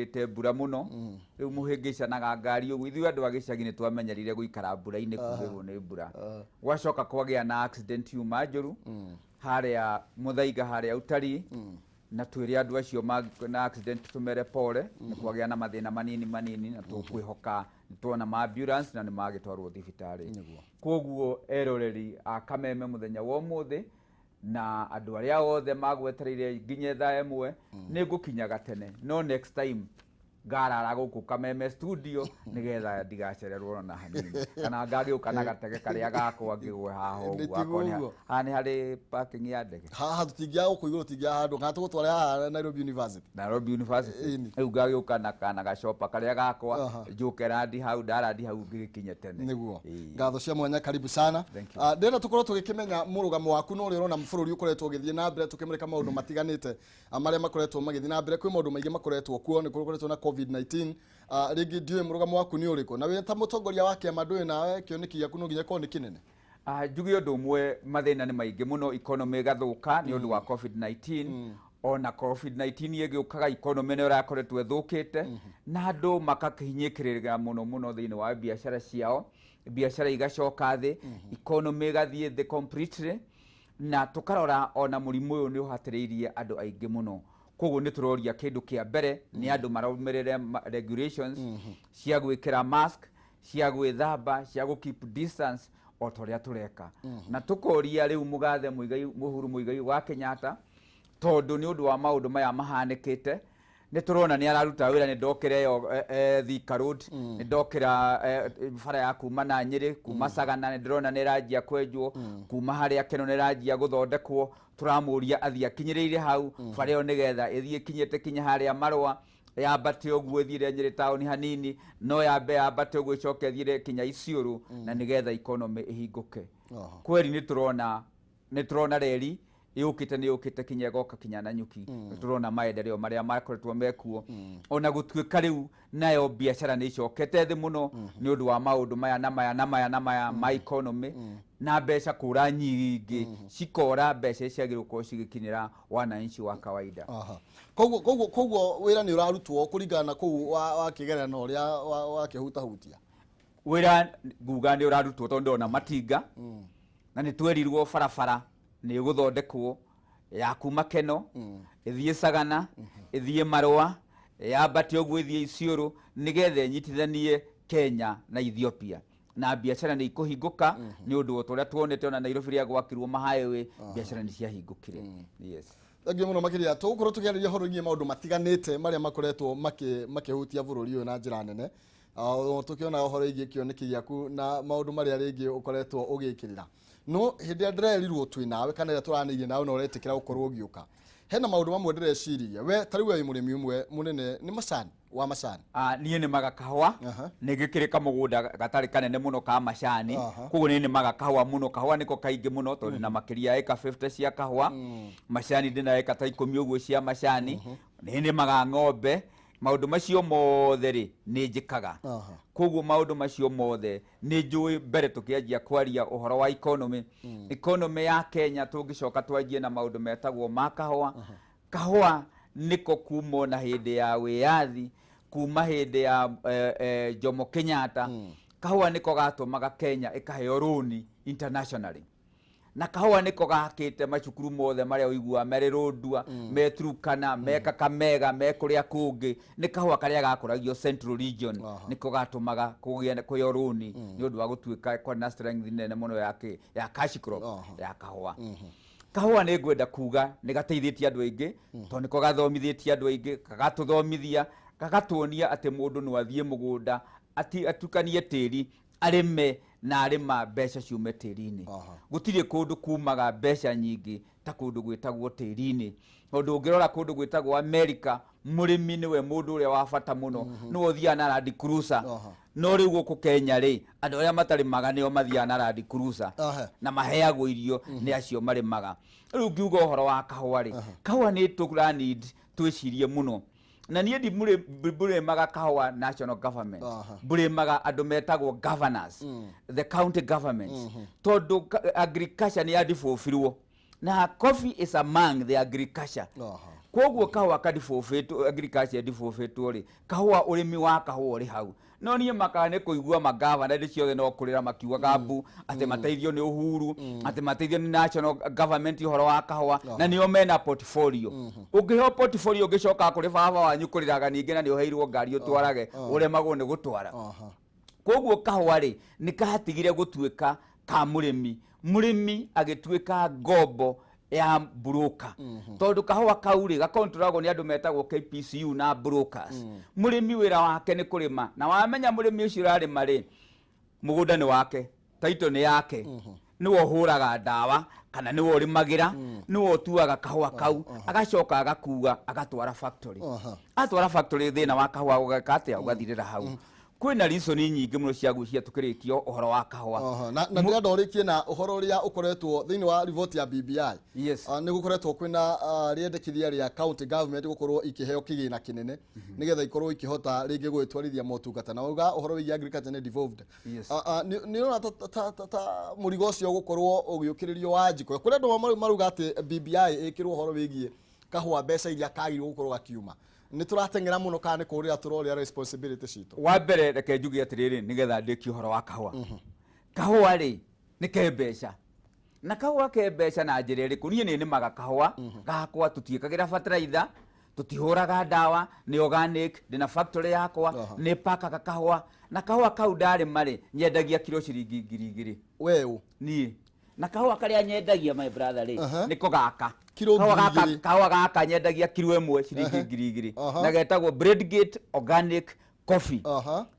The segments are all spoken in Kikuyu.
Ĩte mbura mũno rĩu mũhĩngĩcanaga ngari ũguo. Ithuĩ andũ a gĩcagi nĩ twamenyerire gũikara mbura-inĩ, kurĩrwo nĩ mbura. Gwacoka kwagĩa na accident yuma njũru harĩa Mũthaiga, harĩa Utarii, na twĩre andũ acio na accident tũmere pole. Nĩ kwagĩa na mathĩna manini manini, na tũkwĩhoka nĩ tuona ma ambulance na nĩ magĩtwarwo thibitarĩ. Koguo eroreri a Kameme, mũthenya wa ũmũthĩ na andũ arĩa othe magwetereire nginya thaa 1, nĩ ngũkinyaga tene, no next time ngarara gũkũ Kameme studio nĩgetha ndigacererwo ona hanini, kana ngagĩũka na gatege karĩa gakwa ngĩgwe haha ũguo. Nĩ akorwo tiguo. Haha nĩ harĩ parking ya ndege. Haha tũtingĩaga gũkũ igũrũ, tũtingĩaga handũ, kana tũgũtware haha Nairobi University. Nairobi University. Ĩni. Rĩu ngagĩũka na kana gacopa karĩa gakwa, njũke randi hau, ndarandi hau ngĩgĩkinye tene. Ĩĩ. Ngatho cia mwanya, karibu sana. Thank you. Ah, ndĩrenda tũkorwo tũgĩkĩmenya mũrũgamo waku na ũrĩa ũrona bũrũri ũkoretwo ũgĩthiĩ na mbere, tũkĩmũrĩka maũndũ matiganĩte marĩa makoretwo magĩthiĩ na mbere. Kwĩ maũndũ maingĩ makoretwo kuo, nĩ gũkoretwo na COVID-19. Ah, rĩngĩ ndiũĩ mũrũgamo waku nĩ ũrĩkũ, na wĩ ta mũtongoria wa kĩama, ndũĩ nawe kĩoneki gĩaku no nginya gĩkorwo nĩ kĩnene. Ah, njuge ũndũ ũmwe, mathĩna nĩ maingĩ mũno. Economy ĩgathũka nĩ ũndũ wa COVID-19. Ona COVID-19 ĩgĩũkaga, economy nĩ ĩrakoretwo ĩthũkĩte na andũ makakĩhinyĩkĩrĩra mũno mũno thĩinĩ wa biacara ciao, biacara igacoka thĩ, economy ĩgathiĩ thĩ completely. Na tũkarora ona mũrimũ ũyũ nĩ ũhatĩrĩirie andũ aingĩ mũno. Koguo nĩ tũroria kĩndũ kĩa mbere nĩ andũ marũmĩrĩre regulations cia gwĩkĩra mask, cia gwĩthamba, cia gũ keep distance o ta ũrĩa tũreka. Na tũkoria rĩu mũgathe Muigai, Uhuru Muigai wa Kenyatta, tondũ nĩ ũndũ wa maũndũ maya mahanĩkĩte, nĩ tũrona nĩ araruta wĩra. Nĩ ndokĩra ĩyo Thika Road, nĩ ndokĩra bara ya kuma na Nyĩrĩ, kuma Sagana, nĩ ndĩrona nĩ ĩranjia kwenjwo, kuma harĩa Keno nĩ ĩranjia gũthondekwo. Tũramũria athiĩ akinyĩrĩire hau bara ĩyo nĩgetha ĩthiĩ ĩkinyĩte kinya harĩa Marũa, yambate ũguo ĩthiĩre Nyĩrĩ taũni hanini, no yambe yambate ũguo ĩcoke ĩthiĩre kinya Isiũrũ, na nĩgetha economy ĩhingũke. Kweri nĩ tũrona reri yũkĩte, nĩ yũkĩte kinya ĩgoka kinya Nanyuki. Nĩ tũrona maendeleo marĩa makoretwo mekuo, ona gũtuĩka rĩu nayo biacara nĩ icokete thĩ mũno nĩ ũndũ wa maũndũ maya na maya na maya na maya ma economy na mbeca kũra nyingĩ, cikora mbeca ciagĩrĩirwo gũkorwo cigĩkinyĩra wananchi wa kawaida. Aha. Koguo wĩra nĩ ũrarutwo kũringana na kũu wakĩgerera na ũrĩa wakĩhutahutia. Wĩra nguga nĩ ũrarutwo tondũ ndĩrona matinga, na nĩ twerirwo barabara nĩ ĩgũthondekwo ya kuma Keno ĩthiĩ Sagana, ĩthiĩ Marũa, yambate ũguo ĩthiĩ Isiũrũ, nĩgetha ĩnyitithanie Kenya na Ethiopia, na biacara nĩ ikũhingũka nĩ ũndũ o ta ũrĩa tuonete ona Nairobi rĩrĩa gwakirwo ma highway, biacara nĩ ciahingũkire, yes. Thengiũ mũno makĩria. Tũgũkorwo tũkĩarĩria ũhoro wĩgiĩ maũndũ matiganĩte marĩa makoretwo makĩhutia bũrũri ũyũ na njĩra nene. Ah, tũkĩona ũhoro wĩgiĩ kĩoneki gĩaku na maũndũ marĩa rĩngĩ ũkoretwo ũgĩkĩrĩra. No hĩndĩ ĩrĩa ndĩrerirwo twĩ nawe, kana ĩrĩa tũranĩirie nawe na ũretĩkĩra gũkorwo ũgĩũka, hena maũndũ mamwe ndĩreciririe. We ta rĩu we wĩ mũrĩmi ũmwe mũnene, nĩ macani wa macani. Ah, niĩ nĩmaga kahũa. Nĩ gĩkĩrĩ kamũgũnda gatarĩ kanene mũno ka macani. Koguo nĩ nĩmaga kahũa mũno, kahũa nĩko kaingĩ mũno, tondũ na makĩria ĩka 50 cia kahũa. Macani ndĩna ĩka ta 10 ũguo cia macani. Nĩ nĩmaga ng'ombe. Maũndũ macio mothe rĩ, nĩ njĩkaga. Koguo maũndũ macio mothe nĩ njũĩ. Mbere tũkĩanjia kwaria ũhoro wa economy, economy ya Kenya, tũngĩcoka twanjie na maũndũ metagwo ma kahũa. Kahũa nĩko kuma ona hĩndĩ ya wĩyathi, kuma hĩndĩ ya Jomo Kenyatta, kahũa nĩko gatũmaga Kenya ĩkaheo rũni internationally, na kahũa nĩko gakĩte macukuru mothe marĩa ũiguaga marĩ Rũndua, me Turukana, me Kakamega, me kũrĩa kũngĩ. Nĩ kahũa karĩa gakũragio Central Region nĩko gatũmaga kũgĩe kũheo rũni, nĩ ũndũ wa gũtuĩka kwarĩ na strength nene mũno ya kĩ ya cash crop ya kahũa. Kahũa nĩ ngwenda kuga nĩ gateithĩtie andũ aingĩ, tondũ nĩko gathomithĩtie andũ aingĩ, gagatũthomithia, gagatuonia atĩ mũndũ no athiĩ mũgũnda atukanie tĩri, arĩme, na arĩma mbeca ciume tĩri-inĩ. Gũtirĩ kũndũ kumaga mbeca nyingĩ ta kũndũ gwĩtagwo tĩri-inĩ, tondũ ũngĩrora kũndũ gwĩtagwo America, mũrĩmi nĩwe mũndũ ũrĩa wa bata mũno, nĩwe ũthiaga na Land Cruiser. No rĩu gũkũ Kenya rĩ, andũ arĩa matarĩmaga nĩo mathiaga na Land Cruiser na maheagwo irio nĩ acio marĩmaga. Rĩu ngiuga ũhoro wa kahũa rĩ, kahũa nĩ tũra need twĩcirie mũno, na niĩ ndimũrĩmaga kahũa national government, mbũrĩmaga andũ metagwo governors, the county governments, tondũ agriculture nĩ yadibũbirwo, na coffee is among the agriculture. Koguo kahũa kadibũbĩtwo, agriculture ĩdibũbĩtwo rĩ, kahũa, ũrĩmi wa kahũa ũrĩ hau. No niĩ makaga nĩ kũigua magavana hĩndĩ ciothe no kũrĩra makiugaga mbu atĩ mateithio nĩ Uhuru, atĩ mateithio nĩ national government ũhoro wa kahũa, na nĩo mena portfolio. Ũngĩheo portfolio ũngĩcoka kũrĩ baba wanyu kũrĩraga ningĩ na nĩ ũheirwo ngari ũtwarage, ũremagwo nĩ gũtwara. Koguo kahũa rĩ, nĩ katigire gũtuĩka ka mũrĩmi, mũrĩmi agĩtuĩka ngombo ya broker, tondũ kahũa kau rĩ gakontrolagwo nĩ andũ metagwo KPCU na brokers. Mũrĩmi wĩra wake nĩ kũrĩma, na wamenya mũrĩmi ũcio ũrarĩma rĩ, mũgũnda nĩ wake, title nĩ yake, nĩwe ũhũraga ndawa kana nĩwe ũrĩmagĩra, nĩwe ũtuaga kahũa kau, agacoka agakua agatwara factory. Atwara factory, thĩna wa kahũa ũgeka atĩa? Ũgathirĩra hau. Kwĩna reason nyingĩ mũno cia gwĩciria tũkĩrĩkia ũhoro wa kahũa. Aha, na ndĩrenda ũrĩkie na ũhoro ũrĩa ũkoretwo thĩinĩ wa riboti ya BBI. Nĩ gũkoretwo kwĩna rĩendekithia rĩa county government gũkorwo ikĩheo kĩgĩna kĩnene nĩgetha ikorwo ikĩhota rĩngĩ gũgĩtwarithia motungata, na uga ũhoro wĩgiĩ agriculture nĩ devolved. Nĩ ũrona ta mũrigo ũcio ũgũkorwo ũgĩũkĩrĩrio wa njiko kũrĩ andũ maruga atĩ BBI ĩkĩrwo ũhoro wĩgiĩ kahũa, mbeca iria kagĩrĩirwo gũkorwo gakiuma, nĩ tũrateng'era mũno kana nĩ kũrĩra tũrorĩra responsibility citũ? Wa mbere, reke njuge atĩrĩrĩ nĩgetha ndĩkie ũhoro wa kahũa. Kahũa rĩ, nĩ ke mbeca, na kahũa ke mbeca na njĩra ĩrĩkũ? Niĩ nĩ nĩmaga kahũa gakwa, tũtiĩkagĩra fertilizer, tũtihũraga ndawa, nĩ organic. Ndĩna factory yakwa, nĩ pakaga kahũa, na kahũa kau ndarĩma rĩ, nyendagia kiro ciringi 2000. Weũ? Niĩ na kahũa karĩa nyendagia, my brother rĩ, nĩko gaka. Kiro Kahũa ngiri gaka, igĩrĩ. kahũa gaka nyendagia kiro ĩmwe ciringi 2000. Na getagwo Bradgate Organic Coffee.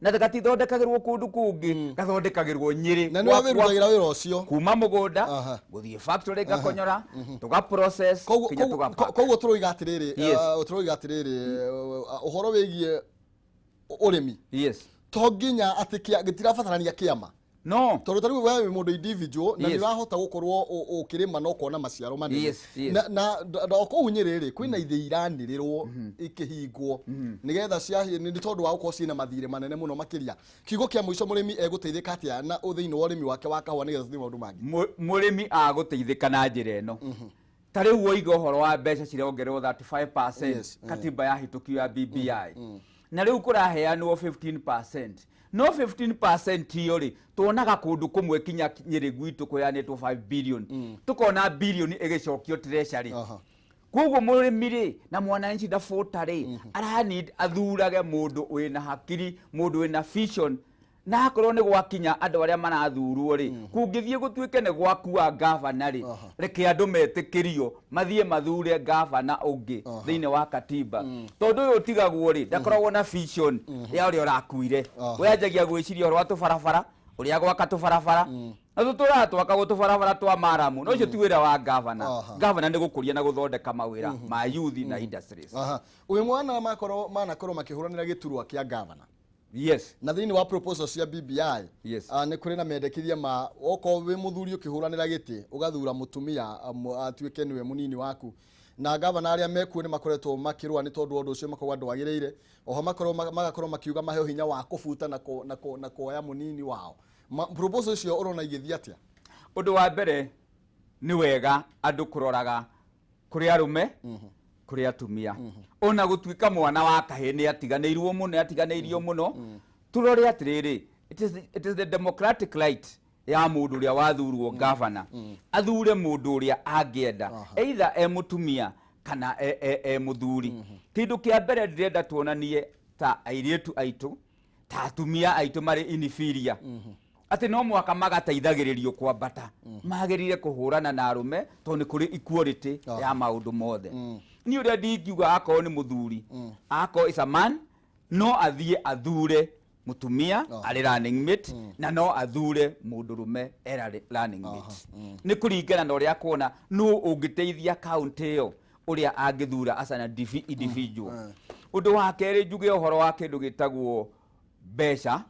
Na gatithondekagĩrwo kũndũ kũngĩ, gathondekagĩrwo Nyĩrĩ. Na nĩ wawĩrutagĩra wĩra ũcio? Kuma mũgũnda gũthiĩ factory, ngakonyora, tũga process nginya tũga pack. Koguo tũroiga atĩrĩrĩ, tũroiga atĩrĩrĩ, ũhoro wĩgiĩ ũrĩmi, to nginya atĩ gĩtirabatarania kĩama, no tondũ ta rĩu we wĩ mũndũ individual na nĩ ũrahota gũkorwo ũkĩrĩma na ũkona maciaro manene. Na o kũu Nyĩrĩ rĩ, kwĩna ithĩ iranĩrĩrwo ikĩhingwo nĩgetha ciahi nĩ tondũ wa gũkorwo ciĩna mathirĩ manene mũno makĩria. Kiugo kĩa mũico, mũrĩmi egũteithĩka atĩa na thĩinĩ wa ũrĩmi wake wa kahũa, nĩgetha tũthiĩ maũndũ mangĩ? Mũrĩmi agũteithĩka na njĩra ĩno. Ta rĩu woiga ũhoro wa mbeca cirongererwo 35%, katiba yahĩtũkio ya BBI, na rĩu kũraheanwo 15%. No 15% iyo rĩ, tuonaga kũndũ kũmwe kinya Nyĩrĩ gwitũ kũheanĩtwo 5 billion, tũkona billion ĩgĩcokio treasury. Koguo mũrĩmi rĩ na mwananchi ndabũta rĩ, ara need athurage mũndũ wĩna hakiri, mũndũ wĩna vision. Na akorwo nĩ gwakinya andũ arĩa marathurwo rĩ, kũngĩthiĩ gũtuĩke nĩ gwakua gavana rĩ, reke andũ metĩkĩrio mathiĩ mathure gavana ũngĩ thĩinĩ wa katiba, tondũ ũyũ ũtigagwo rĩ, ndakoragwo na vision ya ũrĩa ũrakuire. We anjagia gwĩciria ũhoro wa tũbarabara, ũrĩa gwaka tũbarabara, na tũtũraga twakagwo tũbarabara twa maramu, no ũcio ti wĩra wa gavana. Gavana nĩ gũkũria na gũthondeka mawĩra ma youth na industries. Ũyũ mwana makorwo manakorwo makĩhũranĩra gĩturwa kĩa gavana, na thĩinĩ wa proposal cia BBI, nĩ kũrĩ na mendekithia ma okorwo wĩ mũthuri ũkĩhũranĩra gĩtĩ ũgathura mũtumia atuĩke nĩwe mũnini waku, na gavana arĩa mekuo nĩ makoretwo makĩrũa nĩ tondũ wa ũndũ ũcio, makauga ndwagĩrĩire. Oho makorwo magakorwo makiuga maheo hinya wa kũbuta na kuoya mũnini wao. Proposal icio ũrona igĩthiĩ atĩa? Ũndũ wa mbere, nĩ wega andũ kũroraga kũrĩ arũme, kũrĩ atumia. Ona gũtuĩka mwana wa kahĩĩ nĩ atiganĩirwo mũno, nĩ atiganĩirio mũno, tũrore atĩrĩrĩ, it is the democratic right ya mũndũ ũrĩa wathurwo gavana athure mũndũ ũrĩa angĩenda, either e mũtumia kana e mũthuri. Kĩndũ kĩa mbere ndĩrenda tuonanie ta airĩtu aitũ, ta atumia aitũ marĩ inferior, atĩ no mwaka magateithagĩrĩrio kwambata, magĩrĩire kũhũrana na arũme, tondũ nĩ kũrĩ equality ya maũndũ mothe. Niĩ ũrĩa ndingiuga, akorwo nĩ mũthuri, akorwo is a man, no athiĩ athure mũtumia arĩ running mate, na no athure mũndũrũme e running mate. Nĩ kũringana na ũrĩa akuona nũ ũngĩteithia kaunti ĩyo, ũrĩa angĩthura as an individual. Ũndũ wa kerĩ, njuge ũhoro wa kĩndũ gĩtagwo mbeca.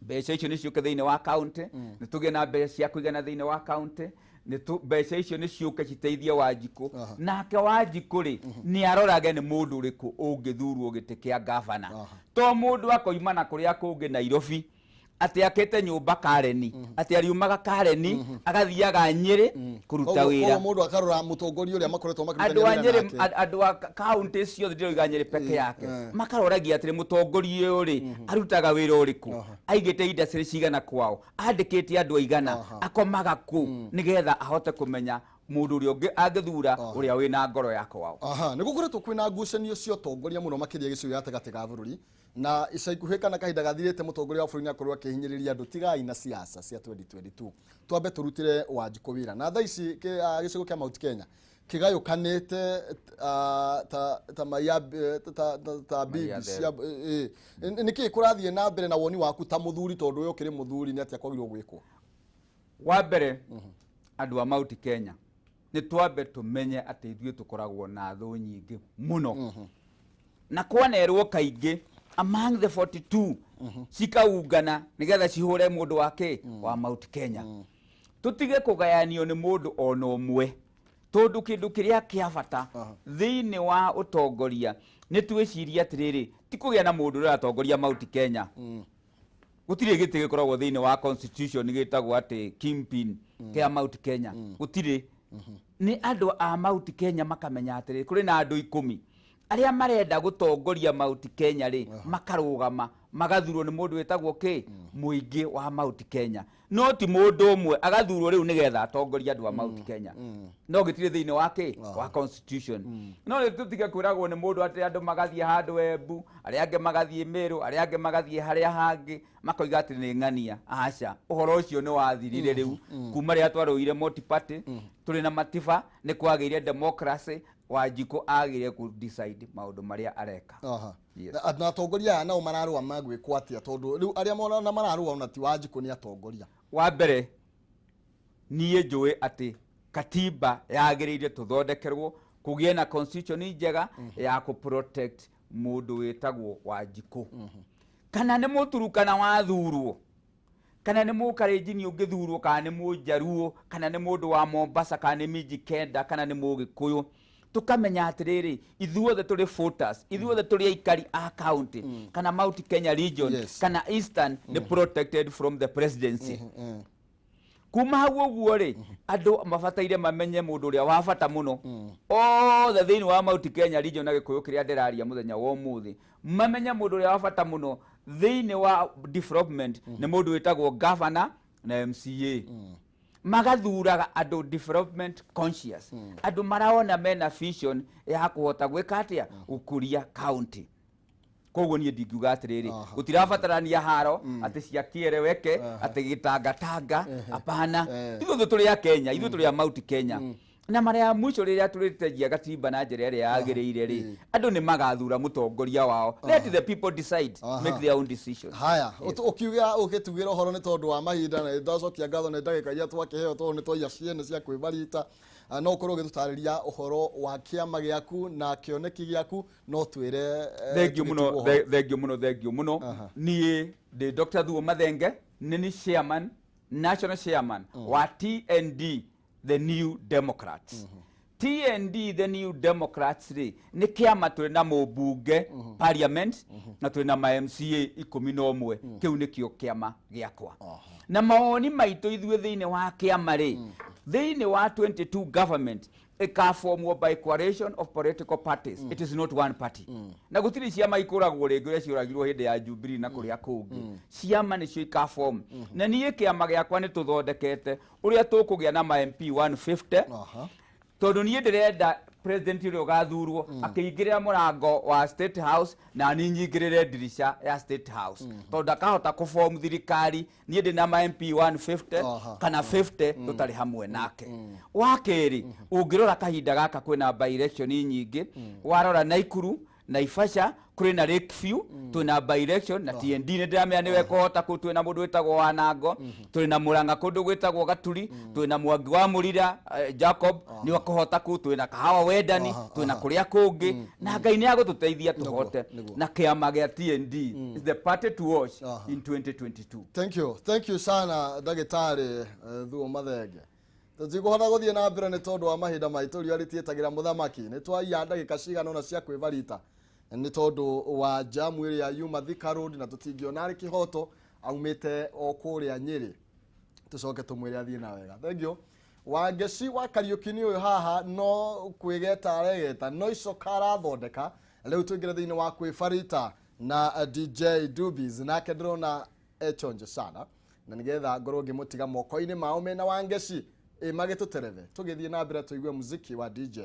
Mbeca icio nĩ ciũke thĩinĩ wa kaunti, nĩ tũgĩe na mbeca cia kũigana thĩinĩ wa kaunti. Mbeca icio nĩ ciũke citeithie Wanjikũ. Nake Wanjikũ rĩ, nĩ arorage nĩ mũndũ ũrĩkũ ũngĩthurwo gĩtĩ kĩa gavana, to mũndũ akoima na kũrĩa kũngĩ Nairobi. Atĩ akĩte nyũmba Kareni, atĩ ariumaga Kareni agathiaga Nyĩrĩ kũruta wĩra. Koguo mũndũ akarora mũtongoria ũrĩa makoretwo andũ a makĩrutania wĩra Nyĩrĩ nake. Andũ a kaunti ciothe, ndĩroiga Nyĩrĩ peke yake, makaroragia atĩrĩ, mũtongoria ũyũ rĩ, arutaga wĩra ũrĩkũ, aigĩte industry cigana kwao, andĩkĩte andũ aigana, akomaga kũ, nĩgetha ahote kũmenya mũndũ ũrĩa ũngĩ angĩthura, ũrĩa wĩna ngoro ya kwao. Aha, nĩ gũkoretwo kwĩna ngucanio cia ũtongoria mũno makĩria gĩcigo gĩa gatagatĩ ga bũrũri, na ica ikuhĩ kana kahinda gathirĩte mũtongoria wa bũrũri nĩakorirwo akĩhinyĩrĩria andũ, tigai na siasa cia 2022, twambe tũrutĩre Wanjikũ wĩra. Na thaa ici gĩcigo kĩa Mount Kenya kĩgayũkanĩte ta mai ya ta bibi ya cia nĩkĩ kũrathiĩ na mbere? Na woni waku ta mũthuri, tondũ ũyũ ũkĩrĩ mũthuri, nĩ atĩa kwagĩrĩirwo gwĩkwo? Wa mbere, andũ a Mount Kenya, nĩ twambe tũmenye atĩ ithuĩ tũkoragwo na thũ nyingĩ mũno, na kwanerwo kaingĩ among the 42 cikaungana nĩgetha cihure mũndũ wa kĩ wa Mount Kenya. Tũtige kũgayanio nĩ mũndũ ona ũmwe, tondũ kĩndũ kĩrĩa kĩa bata thĩinĩ wa ũtongoria nĩ twĩcirie atĩrĩrĩ, ti kũgĩa na mũndũ ũrĩa ũratongoria Mount Kenya. Gũtirĩ gĩtĩ gĩkoragwo thĩinĩ wa constitution gĩtagwo atĩ kingpin kĩa Mount Kenya, gũtirĩ. Nĩ andũ a Mount Kenya makamenya atĩrĩ, kũrĩ na andũ 10 arĩa marenda gũtongoria Mount Kenya rĩ, makarũgama, magathurwo nĩ mũndũ wĩtagwo kĩ mũingĩ wa Mount Kenya, no ti mũndũ ũmwe agathurwo rĩu nĩgetha atongorie andũ a Mount Kenya. No gĩtirĩ thĩinĩ wa kĩ wa constitution. No nĩ tũtige kwĩragwo nĩ mũndũ atĩ andũ magathiĩ handũ Embu, arĩa angĩ magathiĩ Meru, arĩa angĩ magathiĩ harĩa hangĩ, makoiga atĩ nĩ ng'ania. Aca, ũhoro ũcio nĩ wathirire rĩu kuma rĩrĩa twarũire multi party tũrĩ na matiba, nĩ kwagĩire democracy. Wanjikũ agĩire kũ decide maũndũ marĩa areka. Yes. Na atongoria aya nao mararũa magwĩkwo atĩa? Tondũ rĩu arĩa mona mararũa ona ti Wanjikũ, nĩ atongoria. Wa mbere, niĩ njũĩ atĩ katiba yagĩrĩire tũthondekerwo kũgĩe na constitution njega ya kũ protect mũndũ wĩtagwo Wanjikũ, kana nĩ mũturukana wathurwo, kana nĩ mũkarenjini ũngĩthurwo, kana nĩ mũjaruo, kana nĩ mũndũ wa Mombasa, kana nĩ Mijikenda, kana nĩ mũgĩkũyũ. Tũkamenya atĩrĩrĩ, ithuothe tũrĩ voters, ithuothe tũrĩ aikari a county kana Mount Kenya region kana Eastern, nĩ protected from the presidency. Kuma hau ũguo rĩ, andũ mabataire mamenye mũndũ ũrĩa wa bata mũno othe thĩinĩ wa Mount Kenya region na Gĩkũyũ kĩrĩa ndĩraria mũthenya wa ũmũthĩ, mamenye mũndũ ũrĩa wa bata mũno thĩinĩ wa development nĩ mũndũ wĩtagwo governor na MCA. Magathuraga andũ development conscious, andũ maraona mena vision ya kũhota gwĩka atĩa, gũkũria county. Koguo niĩ ndingiuga atĩrĩrĩ, gũtirabatarania haro atĩ cia kĩereweke, atĩ gĩtangatanga, hapana. Ithuĩ tũrĩ a Kenya, ithuĩ tũrĩ a Mount Kenya, na mara ya mwisho rĩrĩa tũrĩtenjia gatiba na njĩra ĩrĩa yagĩrĩire rĩ, andũ nĩ magathura mũtongoria wao. Let the people decide, make their own decisions. Haya, ũkiuga ũgĩtugĩra ũhoro nĩ tondũ wa mahinda, na ndacokia ngatho nĩ ndagĩka iria twakĩheo, tondũ nĩ twaiya ciene cia kwĩbarita. No ũkorwo ũgĩtũtarĩria ũhoro wa kĩama gĩaku na kĩoneki gĩaku, no twĩre Thank you mũno. tũgĩtigwo ũhoro. Thank you mũno, thank you mũno. Niĩ ndĩ Dr. Thuo Mathenge, nĩ ni chairman, national chairman wa TND, the New Democrats. TND, the New Democrats rĩ, nĩ kĩama tũrĩ na mũmbunge parliament na tũrĩ na ma MCA 11. Kĩu nĩkĩo kĩama gĩakwa, na mawoni maitũ ithuĩ thĩinĩ wa kĩama rĩ, thĩinĩ wa 22 government ĩkaformwo by coalition of political parties. It is not one party, na gũtirĩ ciama ikũragwo rĩngĩ ũrĩa ciũragirwo hĩndĩ ya Jubilee na kũrĩa kũngĩ. Ciama nĩcio ikaform, na niĩ kĩama gĩakwa nĩ tũthondekete ũrĩa tũkũgĩa na ma MP 150, tondũ niĩ ndĩrenda president ũrĩa ũgathurwo akĩingĩrĩra mũrango wa State House na niĩ nyingĩrĩre ndirica ya State House, tondũ ndakahota kũform thirikari niĩ ndĩ na ma MP 150 kana 50 tũtarĩ hamwe nake. Wa kerĩ, ũngĩrora kahinda gaka kwĩna by election nyingĩ. Warora Naikuru, Naivasha, kũrĩ na Lakeview, twĩna by election na TND nĩ ndĩramenya nĩwe kũhota kũu. Twĩna mũndũ wĩtagwo Wanango, tũrĩ na Mũrang'a kũndũ gwĩtagwo Gaturi, twĩna Mwangi wa Mũrira, Jacob nĩwe kũhota kũu, twĩna Kahawa Wendani, twĩna kũrĩa kũngĩ, na Ngai nĩ agũtũteithia tũhote. Na kĩama gĩa TND is the party to watch in 2022. Thank you, thank you sana, ndagĩtarĩ Thuo Mathenge. Tũtikũhota gũthiĩ na mbere nĩ tondũ wa mahinda maitũ. Riũa rĩtiĩtagĩra mũthamaki. Nĩ twaiya ndagĩka cigana ũna cia kwĩbarita nĩ tondũ wa jamu ĩrĩa yuma Thika Road, na tũtingĩona arĩ kĩhoto. Aumĩte o kũrĩa Nyĩrĩ. Tũcoke tũmwĩre athiĩ na wega. Thank you. Wangeci wa Kariũki nĩ ũyũ haha, no kwĩgeta aregeta, no icoka arathondeka. Rĩu tũingĩre thĩinĩ wa kwĩbarita na DJ Dubis, nake ndĩrona echonjo sana, na nĩgetha ngorwo ngĩmũtiga moko-inĩ mao mena Wangeci ĩ magĩtũtereve, tũgĩthiĩ na mbere tũigue muziki wa DJ.